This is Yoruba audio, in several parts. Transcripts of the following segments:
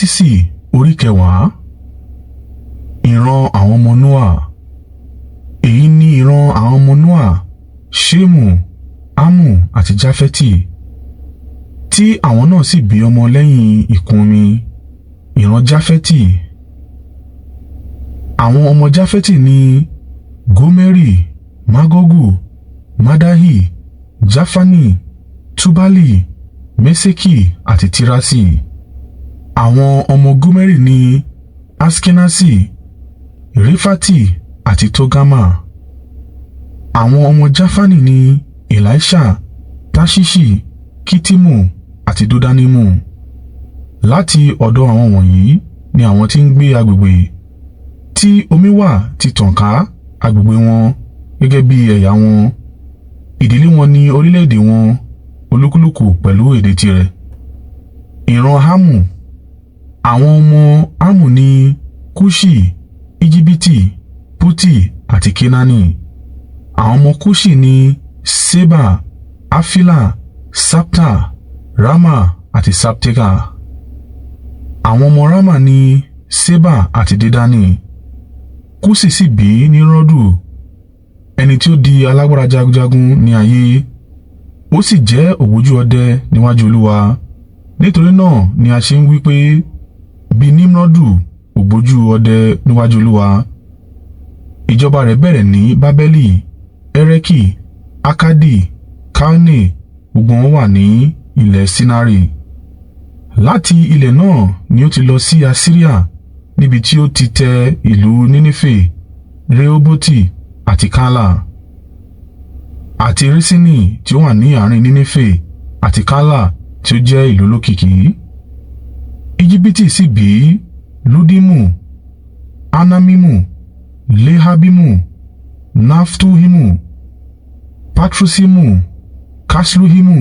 Jẹ́nẹ́sísì orí kẹwàá. Ìran àwọn ọmọ Noa. Èyí ni ìran àwọn ọmọ Noa, Ṣemu, Hámù àti Jafeti, tí àwọn náà sì bí ọmọ lẹ́yìn ìkún omi. Ìran Jafeti. Àwọn ọmọ Jafeti ni Gomeri, Magogu, Madai, Jafani, Tubali, Meṣeki àti Tirasi. Àwọn ọmọ Gomeri ní Aṣkenasi, Rifati àti Togarma. Àwọn ọmọ Jafani ní Eliṣa, Taṣiṣi, Kittimu àti Dodanimu. Láti ọ̀dọ̀ àwọn wọ̀nyí ni àwọn tí ń gbé agbègbè tí omi wà ti tàn ká agbègbè wọn gẹ́gẹ́ bí ẹ̀yà wọn. Ìdílé wọn ní orílẹ̀-èdè wọn, olúkúlùkù pẹ̀lú èdè tirẹ̀. Ìran Hámù. Àwọn ọmọ Hámù ní Kuṣi, Ejibiti, Puti àti Kenaani. Àwọn ọmọ Kuṣi ní Seba, Hafila, Sabta, Raama àti Sabteka. Àwọn ọmọ Raama ní Ṣeba àti Dedani. Kuṣi sì bí Nimrodu, ẹni tí ó di alágbára jagunjagun ní ayé. Ó sì jẹ́ ògbójú ọdẹ níwájú Olúwa. Nítorí náà ni a ṣe ń wí pé, bí Nimrodu, ògbójú ọdẹ níwájú Olúwa. Ìjọba rẹ̀ bẹ̀rẹ̀ ní Babeli, Ereki, Akkadi, Kalne, gbogbo wọn wà ní ilẹ̀ Ṣinari. Láti ilẹ̀ náà ni ó ti lọ sí Asiria, níbi tí ó ti tẹ ìlú Ninefe, Rehoboti àti Kala, àti Reseni tí ó wà ní àárín Ninefe àti Kala tí ó jẹ́ ìlú olókìkí. Ejibiti sì bí Ludimu, Anamimu, Lehabimu, Naftuhimu, Patrusimu, Kaṣluhimu,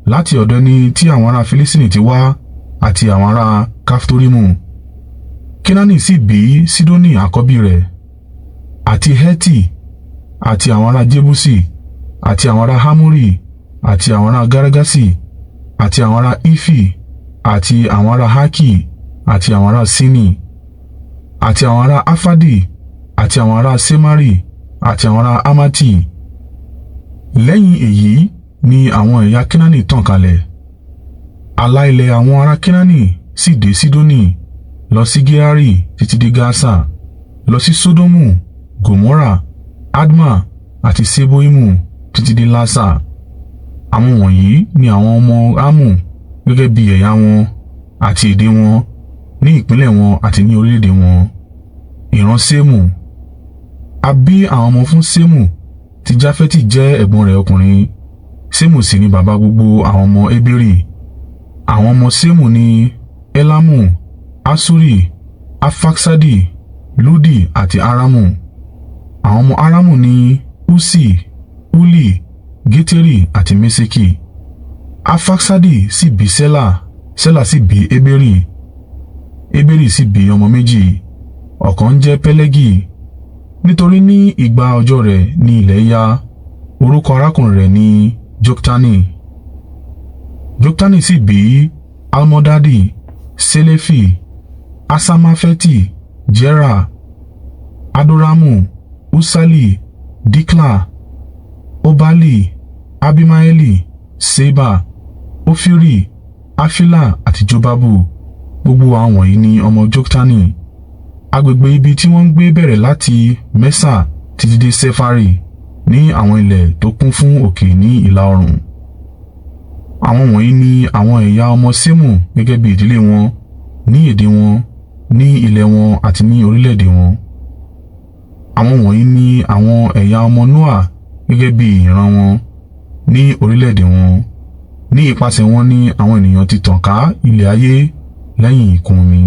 láti ọ̀dọ̀ ẹni tí àwọn ará Filistini ti wá àti àwọn ará Kaftorimu. Kenaani sì bí Sidoni àkọ́bí rẹ̀, àti Heti, àti àwọn ará Jebusi, àti àwọn ará Amori, àti àwọn ará Girgaṣi, àti àwọn ará Hifi, àti àwọn ará Arki, àti àwọn ará Sini, àti àwọn ará Arfadi, àti àwọn ará Semari, àti àwọn ará Hamati. Lẹ́yìn èyí ni àwọn ẹ̀yà Kenaani tàn kálẹ̀. Ààlà ilẹ̀ àwọn ará Kenaani sì dé Sidoni, lọ sí Gerari títí dé Gasa, lọ sí Sodomu, Gomorra, Adma àti Seboimu títí dé Lasa. Àwọn wọ̀nyí ni àwọn ọmọ Hamu gẹ́gẹ́ bí ẹ̀yà wọn àti èdè wọn, ní ìpínlẹ̀ wọn àti ní orílẹ̀-èdè wọn. Ìran Ṣemu. A bí àwọn ọmọ fún Ṣemu tí Jafeti jẹ́ ẹ̀gbọ́n rẹ̀ ọkùnrin. Ṣemu sì ni baba gbogbo àwọn ọmọ Eberi. Àwọn ọmọ Ṣemu ni Elamu, Aṣuri, Arfaksadi, Ludi àti Aramu. Àwọn ọmọ Aramu ni Usi, Huli, Geteri àti Meṣeki. Arfaksadi sì bí Ṣela, Ṣela sì bí Eberi. Eberi sì bí ọmọ méjì, ọ̀kan ń jẹ́ Pelegi, nítorí ní ìgbà ọjọ́ rẹ̀ ní ilẹ̀ ya, orúkọ arákùnrin rẹ̀ ní Joktani. Joktani sì bí Almodadi, Ṣelefi, Haṣmafeti, Jera, Hadoramu, Usali, Dikla, Obali, Abimaeli, Ṣeba, Ofiri, Hafila àti Jobabu. Gbogbo àwọn wọ̀nyí ni ọmọ Joktani. Agbègbè ibi tí wọ́n ń gbé bẹ̀rẹ̀ láti Meṣa títí dé Sefari ní àwọn ilẹ̀ tó kún fún òkè ní ìlà-oòrùn. Àwọn wọ̀nyí ni àwọn ẹ̀yà ọmọ Ṣemu gẹ́gẹ́ bí ìdílé wọn, ní èdè wọn, ní ilẹ̀ wọn àti ní orílẹ̀-èdè wọn. Àwọn wọ̀nyí ni àwọn ẹ̀yà ọmọ Noa gẹ́gẹ́ bí ìran wọn, ní orílẹ̀-èdè wọn. Ní ipasẹ̀ wọn ni àwọn ènìyàn ti tàn ká ilẹ̀ ayé lẹ́yìn ìkún omi.